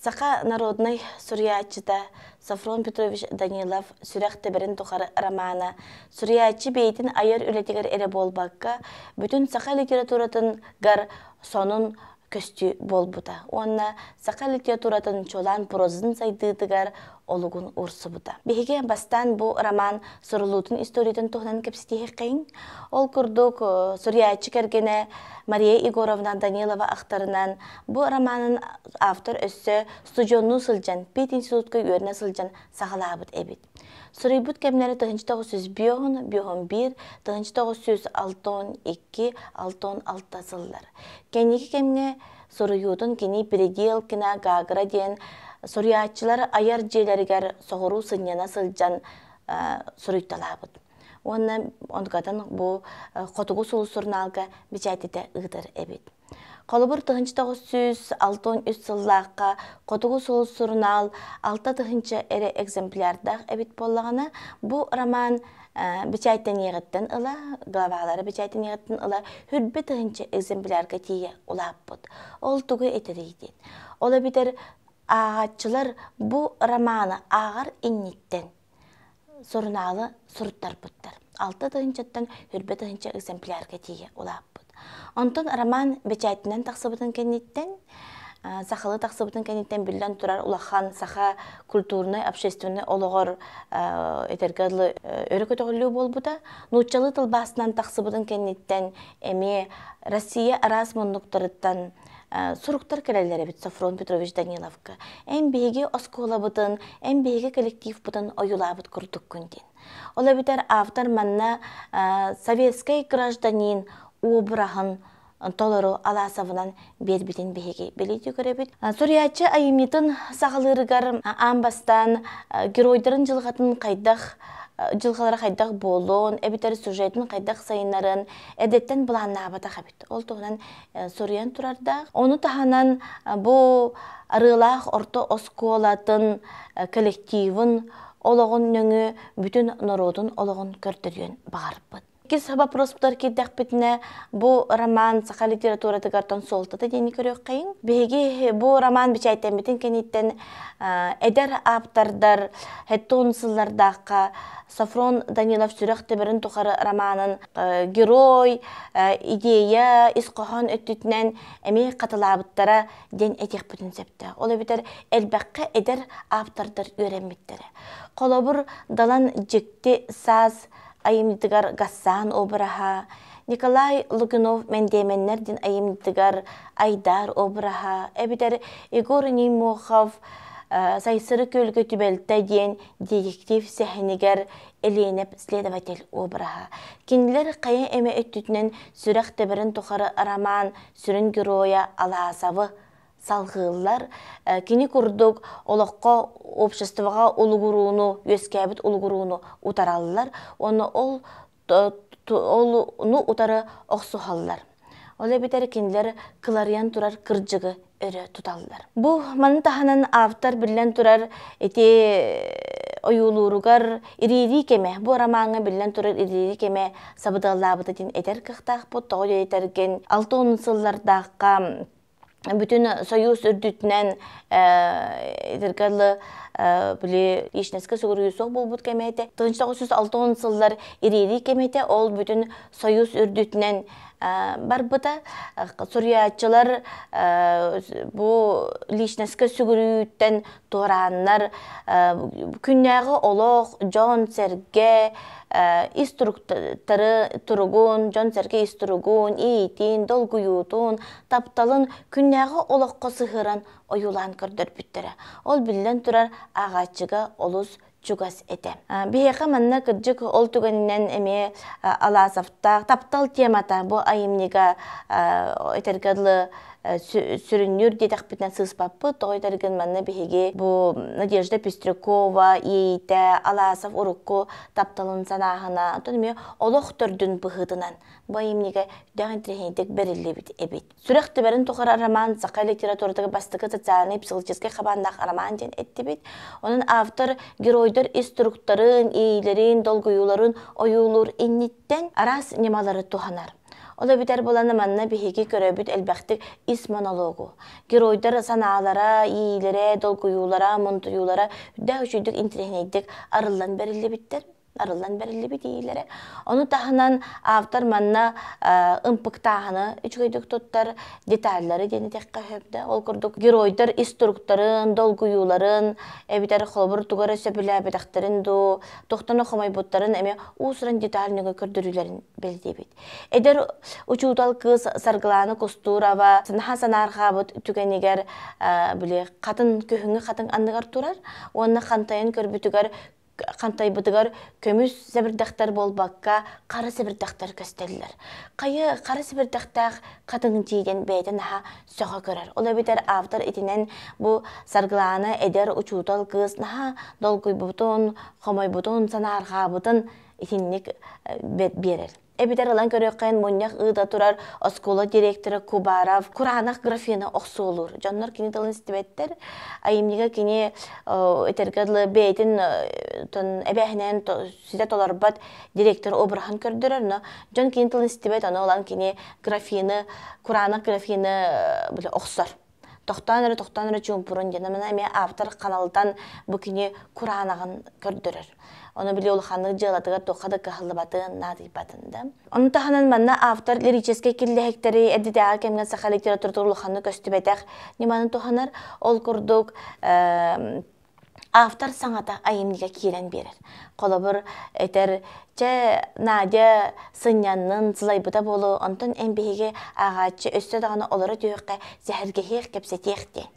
Саха народнай суруйааччыта Софрон Петрович Данилов «Сүрэх тэбэрин тухары» романа суруйааччы бэйэтин айар үлэтигэр эрэ буолбакка, бүтүн саха литературатыгар сонун көстүү буолбута уонна саха литературатын чуолаан прозатын сайдыытыгар олугун уурсубута. Биһиги бастаан бу роман суруллуутун историятын туһунан кэпсэтиэххэйиҥ. Ол курдук, суруйааччы кэргэнэ Мария Егоровна Данилова ахтарынан, бу романын автор өссө студеннуу сылдьан, пединститутка үөрэнэ сылдьан саҕалаабыт эбит. Суруйбут кэмнэрэ 1905, 51, 1962, 66 сыллар. Кэнники кэмҥэ суруйуутун кини Переделкина, Гагра диэн суруйааччылар айар дьиэлэригэр соҕуруу сынньана сылдьан суруйталаабыт. Уонна онтукатын бу Хотугу сулус сурунаалга бэчээтитэ ыытар эбит. Холобур, 1963 сыллаахха Хотугу сулус сурунаал 6 тыһыынча эрэ экземплярдаах эбит буоллаҕына, бу роман бэчээттэниэҕиттэн ыла, главалара бэчээттэниэҕиттэн ыла 20 тыһыынча экземплярга тиийэ улааппыт. Ол тугу этэрий диэн. Ол эбэтэр ааҕааччылар бу романы ааҕар инниттэн сурунаалы суруттарбыттар. 6 тыһыынчаттан 20 тыһыынча экземплярга тиийэ улааппыт. Онтон роман бэчээтинэн тахсыбытын кэнниттэн, сахалыы тахсыбытын кэнниттэн биллэн турар улахан саха культурнай, общественнай олоҕор этэргэ дылы өрө көтөҕүллүү буолбута. Нууччалыы тылбаасынан тахсыбытын кэнниттэн эмиэ Россия араас муннуктарыттан суруктар кэлэллэр эбит Софрон Петрович Даниловка. Эн биһиги оскуолабытын, эн биһиги коллективпытын ойуулаабыт курдуккун диэн. Ол эбэтэр автор манна советскай гражданин обраһын толору Аласовынан биэрбитин биһиги билии көрөбүт. Суруйааччы айымньытын саҕалыырыгар аан бастаан геройдарын дьылҕатын хайдах дьылҕалара хайдах буолуон, эбэтэр сюжетин хайдах сайыннарын эрдэттэн былааннаабатах эбит. Ол туһунан суруйан турардаах. Ону таһынан бу Арыылаах орто оскуолатын коллективын олоҕун нөҥүө бүтүн норуотун олоҕун көрдөрүөн баҕарбыт. Иккис вопроспутар киирдэхпитинэ, бу роман саха литературатыгар суолтата диэни көрүөххэйиҥ. Биһиги бу роман бэчээттэммитин кэнниттэн эдэр ааптардар 70 сыллардаахха Софрон Данилов «Сүрэх тэбэрин тухары» романын герой, идея, ис хоһоон өттүтүнэн эмиэ хатылаабыттара диэн этиэхпитин сөптөөх. Ол эбэтэр элбэххэ эдэр ааптардар үөрэммиттэрэ. Холобур, Далан «Дьикти саас» айымньытыгар Гассан обраһа, Николай Лугинов «Мэндиэмэннэр» диэн айымньытыгар Айдар обраһа, эбэтэр Егор Неймохов «Сайсары күөлгэ түбэлтэ» диэн детектив сэһэнигэр Элиэнэп следователь обраһа. Кинилэр хайа эмэ өттүтүнэн «Сүрэх тэбэрин тухары» роман сүрүн геройа Аласовы салҕыыллар. Кини курдук олоххо обществоҕа улугурууну, үөскээбит улугурууну утараллар уонна ол олуну утары охсуһаллар. Ол эбэтэр кинилэр кыларыйан турар кырдьыгы өрө туталлар. Бу маны таһынан автор биллэн турар ити ойуулууругар ириирии кэмэ, бу ромаҥҥа биллэн турар ириирии кэмэ сабыдыаллаабыта диэн этэр кыахтаахпыт. Тоҕо диэтэргин 60 сыллардаахха бүтүн Союз үрдүтүнэн этэргэ дылы били личностька сүгүрүйүү суох буолбут кэмэ этэ. 1960 сыллар ириэрии кэмэ этэ. Ол бүтүн Союз үрдүтүнэн барбыта. Суруйааччылар бу личностька сүгүрүйүүттэн туорааннар күннээҕи олох, дьон-сэргэ ис туруктары туругун, дьон-сэргэ ис туругун, иитин, долгуйуутун, тапталын күннээҕи олоххо сыһыаран ойуулаан көрдөрбүттэрэ. Ол биллэн турар ааҕааччыга олус чугас этэ. Биһиэхэ манна кырдьык ол түгэнинэн эмиэ Аласовтаах таптал темата бу айымньыга этэргэ дылы сүрүннүүр диэтэхпитинэ сыыспаппыт. Тоҕо этэргин манна биһиги бу Надежда Пестрякова иэйиитэ Аласов урукку тапталын санааһына, оттон эмиэ олох төрдүн быһыытынан бу айымньыга дэҕин интэриэһинэйдик бэриллибит эбит. Сүрэх тэбэрин тухары роман саха литературатыгар бастакы социальнай психологическай хабааннаах роман диэн эттибит. Онон автор геройдар ис туруктарын, иэйиилэрин, долгуйууларын ойуулуур инниттэн араас ньымалары туһанар. Ол эбэтэр буланы манна биһиги көрөбүт элбэхтик ис монологу. Геройдар санаалара, иилэрэ, долгуйуулара, мунтуйуулара үрдээх үчүйдүк интириэһинэйдик арыллан бэриллибиттэр арыллан бэриллибит иилэрэ. Ону таһынан автор манна ымпыктааһыны үчүгэйдик туттар деталлары диэн этиэххэ сөп да. Ол курдук геройдар ис туруктарын, долгуйууларын, эбэтэр холобур тугу эрэ сөбүлээбэтэхтэрин дуу, тохтоно хомойбуттарын эмиэ уус-уран детальныга көрдөрүүлэрин бэлиэтиибит. Эдэр учуутал кыыс Саргылаана Кустурова наһаа санаарҕаабыт түгэнигэр били хатын күһүҥҥү хатыҥ анныгар турар уонна хантайан көрбүтүгэр хантайбытыгар көмүс сэбирдэхтэр буолбакка хара сэбирдэхтэр көстөллөр. Хайы хара сэбирдэхтээх хатыҥ тиийэн бэйэтэ наһаа сөҕө көрөр. Ол эбэтэр автор итинэн бу Саргылаана эдэр учуутал кыыс наһаа долгуйбутун, хомойбутун, санаарҕаабытын итинник биэрэр. Эбэтэр ылан көрүөххэ мунньах ыыта турар оскуола директора Кубаров кураанах графины охсуолуур. Дьоннор кини тылын истибэттэр. Айымньыга кини этэргэ дылы бэйэтин эбээһинэһин ситэ толорбот директор обраһын көрдөрөр, но дьон кини тылын истибэт, ону ылан кини графины, кураанах графины охсор. Тохтоон эрэ, тохтоон эрэ чуумпурун диэн эмиэ эмиэ автор ханалытан бу кини кураанаҕын көрдөрөр. Ону били улаханнык дьыалатыгар туохха да кыһаллыбатын, наадыйбатын да. Ону таһынан манна автор лирическэй киллэһиктэри эрдэтээҕи кэмҥэ саха литературатыгар улаханнык көстүбэтэх ньыманы туһанар. Ол курдук автор саҥата айымньыга киирэн биэрэр. Холобур, этэр, чэ, Надя сынньаннын, сылайбыта буолуо, онтон эн биһиги ааҕааччы өссө даҕаны олоро түһүөххэ, сэһэргэһиэх, кэпсэтиэх диэн.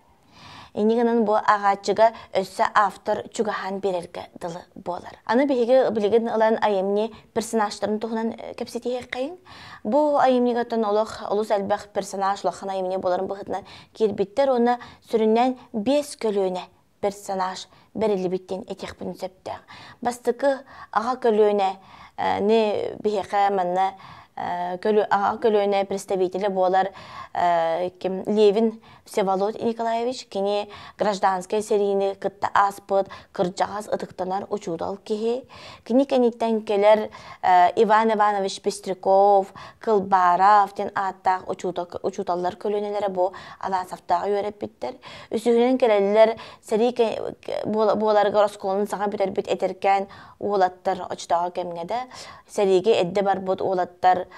Инньэ гынан бу ааҕааччыга өссө автор чугаһаан биэрэргэ дылы буолар. Аны биһиги билигин ылан айымньы персонажтарын туһунан кэпсэтиһиэххэйиҥ. Бу айымньыгаттан олох олус элбэх персонаж улахан айымньы буоларын быһыытынан киирбиттэр уонна сүрүннээн биэс көлүөнэ персонаж бэриллибит диэн этиэхпин сөптөөх. Бастакы аҕа көлүөнэ не биһиэхэ манна аҕа көлүөнэ представителэ буолар ким Левин Всеволод Николаевич кини гражданскай сэриини кытта ааспыт кырдьаҕас ытыктанар учуутал киһи. Кини кэнниттэн кэлэр Иван Иванович Пестряков, Кылбаров диэн ааттаах учууталлар көлүөнэлэрэ бу Аласовтааҕы үөрэппиттэр. Үсүһүнэн кэлэллэр сэрии буоларыгар оскуоланы саҥа бүтэрбит эдэркээн уолаттар оччотооҕу кэмҥэ да сэриигэ эрдэ барбыт уолаттар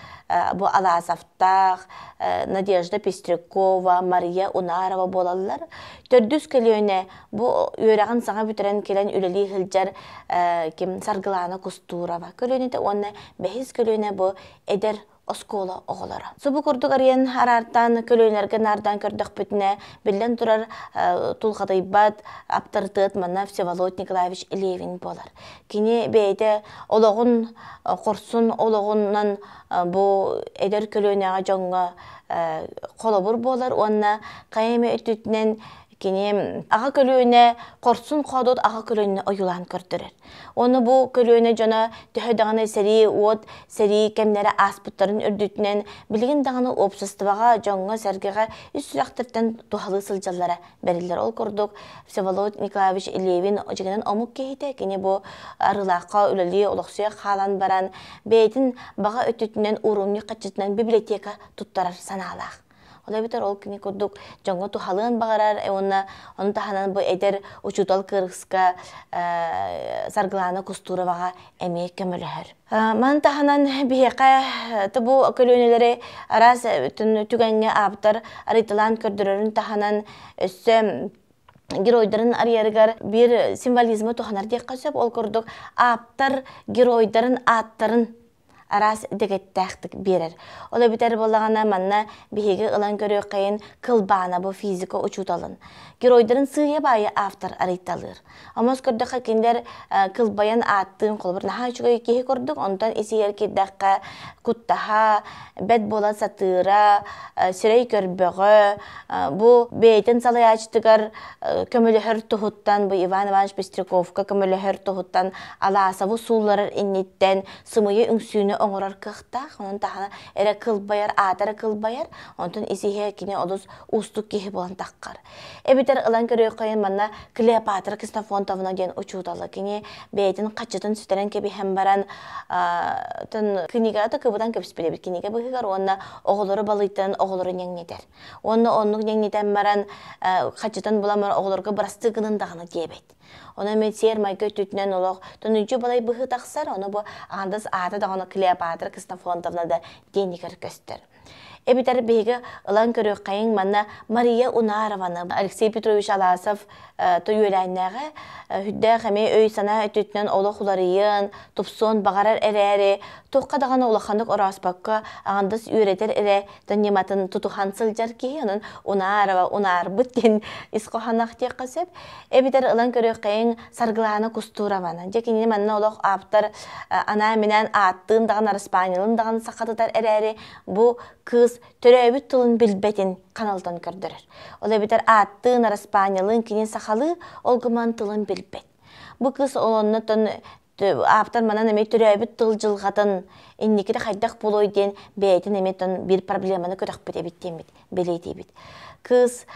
бу Аласовтаах, Надежда Пестрякова, Мария Унарова буолаллар. Төрдүс көлүөнэ бу үөрэҕин саҥа бүтэрэн кэлэн үлэлии сылдьар ким Саргылаана Кустурова көлүөнэтэ уонна бэһис көлүөнэ бу эдэр оскуола оҕолоро. Субу курдук арыйан араартаан көлүөнэлэргэ наардаан көрдөхпүтүнэ, биллэн турар тулхатыйбат аптарытыат манна Всеволод Николаевич Левин буолар. Кини бэйэтэ олоҕун хорсун олоҕунан бу эдэр көлүөнэҕэ дьоҥҥо холобур буолар уонна хайа эмэ өттүтүнэн Кини аҕа көлүөнэ хорсун-хоодуот аҕа көлүөнэни ойуулаан көрдөрөр. Ону бу көлүөнэ дьоно төһө даҕаны сэрии уот, сэрии кэмнэрэ ааспыттарын үрдүтүнэн билигин даҕаны уопсастыбаҕа, дьоҥҥо-сэргэҕэ үс сүрэхтэртэн туһалыы сылдьаллара бэриллэр. Ол курдук Всеволод Николаевич Левин дьиҥинэн омук киһитэ, кини бу Арыылаахха үлэлии олохсуйа хаалан баран бэйэтин баҕа өттүтүнэн уурумньу хаччытынан библиотека туттарар санаалаах. Ол эбэтэр ол кини курдук дьоҥҥо туһалыан баҕарар уонна ону таһынан бу эдэр учуутал кыргызка Саргылаана Кустуроваҕа эмиэ көмөлөһөр. Маны таһынан биһиэхэ бу көлүөнэлэри араас түгэҥҥэ ааптар арыйталаан көрдөрөрүн таһынан өссө геройдарын арыйарыгар биир символизмы туһанар диэххэ сөп. Ол курдук ааптар геройдарын ааттарын араас дэгэттээхтик биэрэр. Ол эбэтэр буоллаҕына манна биһиги ылан көрүөххэйин Кылбаана бу физика учууталын. Геройдарын сыыйа-баайы автор арыйталыыр. Омос көрдөххө кинилэр кылбайан ааттыын холобур наһаа үчүгэй киһи курдук, онтон исигэр киирдэххэ куттаһа, бэт буола сатыыра, сирэй көрбөҕө, бу бэйэтин салайааччытыгар көмөлөһөр туһуттан, бу Иван Иванович Пестряковка көмөлөһөр туһуттан Аласовы суулларар инниттэн сымыйа үҥсүүнү киһини оҥорор кыахтаах, онон таһына эрэ кылбайар, аата эрэ кылбайар, онтон ис-иһэ кини олус уустук киһи буолан таххар. Эбэтэр ылан көрүөххэйин манна Клеопатра Ксенофонтовна диэн учуутала кини бэйэтин хаччытын сүтэрэн кэбиһэн баран тон кинигэҕэ да кыбытан кэбиспит эбит кинигэ быһыгар уонна оҕолору балыйтан оҕолору ньэҥнэтэр. Уонна оннук ньэҥнэтэн баран хаччытын булан баран оҕолорго бырастыы гынын даҕаны диэбит. Онон мен сиэр-майгы өттүтүнэн олох тонуйдьу балай быһыы тахсар, ону бу аҥардас аата даҕаны Клеопатра Ксенофонтовна да диэнигэр көстөр. Эбэтэр биһиги ылан көрүөххэйиҥ манна Мария Унарованы, Алексей Петрович Аласов үөлээннээҕэ сүрдээх эмиэ өй-санаа өттүтүнэн олох уларыйыан, тупсуон баҕарар эрээри, туохха даҕаны улаханнык орооспокко аҥардас үөрэтэр эрэ ньыматын тутуһан сылдьар киһи, онон Унарова, унаарбыт диэн ис хоһоонноох диэххэ сөп. Эбэтэр ылан көрүөххэйиҥ Саргылаана Кустурованы. Дьэ кинини манна олох ааптар анаан-минээн ааттыын даҕаны араспаанньалыын даҕаны сахатытар эрээри, бу кыыс төрөөбүт тылын билбэтин ханалытан көрдөрөр. Ол эбэтэр ааттыын, араспаанньалыын кини сахалыы, ол гынан тылын билбэт. Бу кыыс ол оннуттан ааптар манан эмиэ төрөөбүт тыл дьылҕатын инникитэ хайдах буолуой диэн бэйэтин эмиэ биир проблеманы көтөхпүт эбит диэммит бэлиэтиибит. Кыыс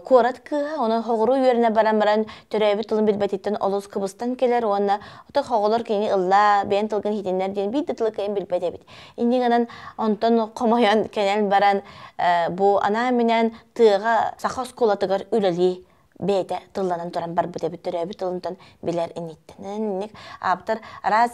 куорат кыыһа, онон хоҕуруу үөрэнэ баран баран төрөөбүт тылын билбэтиттэн олус кыбыстан кэлэр уонна ото хоҕолор кини ыллаа, бэйэн тылгын иһитиннэр диэн биир да тылы кыайан билбэт эбит. Инньэ гынан онтон хомойон кэлэн баран бу анаан-минээн тыаҕа саха оскуолатыгар үлэлии бэйэтэ тылланан туран барбыт эбит төрөөбүт тылынтан билэр инниттэн. Инник ааптар араас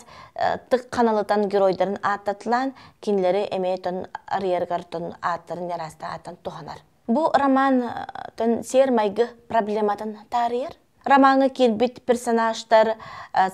тык ханалытан геройдарын ааттатылаан кинилэри эмиэ тон арыйарыгар тон ааттарын араастаан ааттан туһанар. Бу роман тон сиэр-майгы проблематын таарыйар. Ромаҥҥа киирбит персонажтар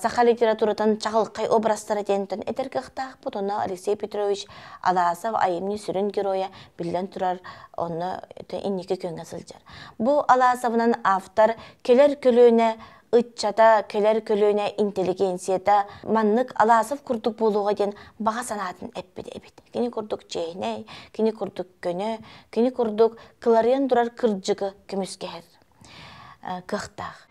саха литературатын чаҕылхай образтара диэнтэн этэр кыахтаахпыт. Онно Алексей Петрович Аласов айымньы сүрүн геройа биллэн турар онно инники күөҥҥэ сылдьар. Бу Аласовынан автор кэлэр көлүөнэ ыччата, кэлэр көлүөнэ интеллигенцията маннык Аласов курдук буолуоҕа диэн баҕа санаатын эппит эбит. Кини курдук чиэһинэй, кини курдук көнө, кини курдук кыларыйан турар кырдьыгы көмүскэһэр кыахтаах.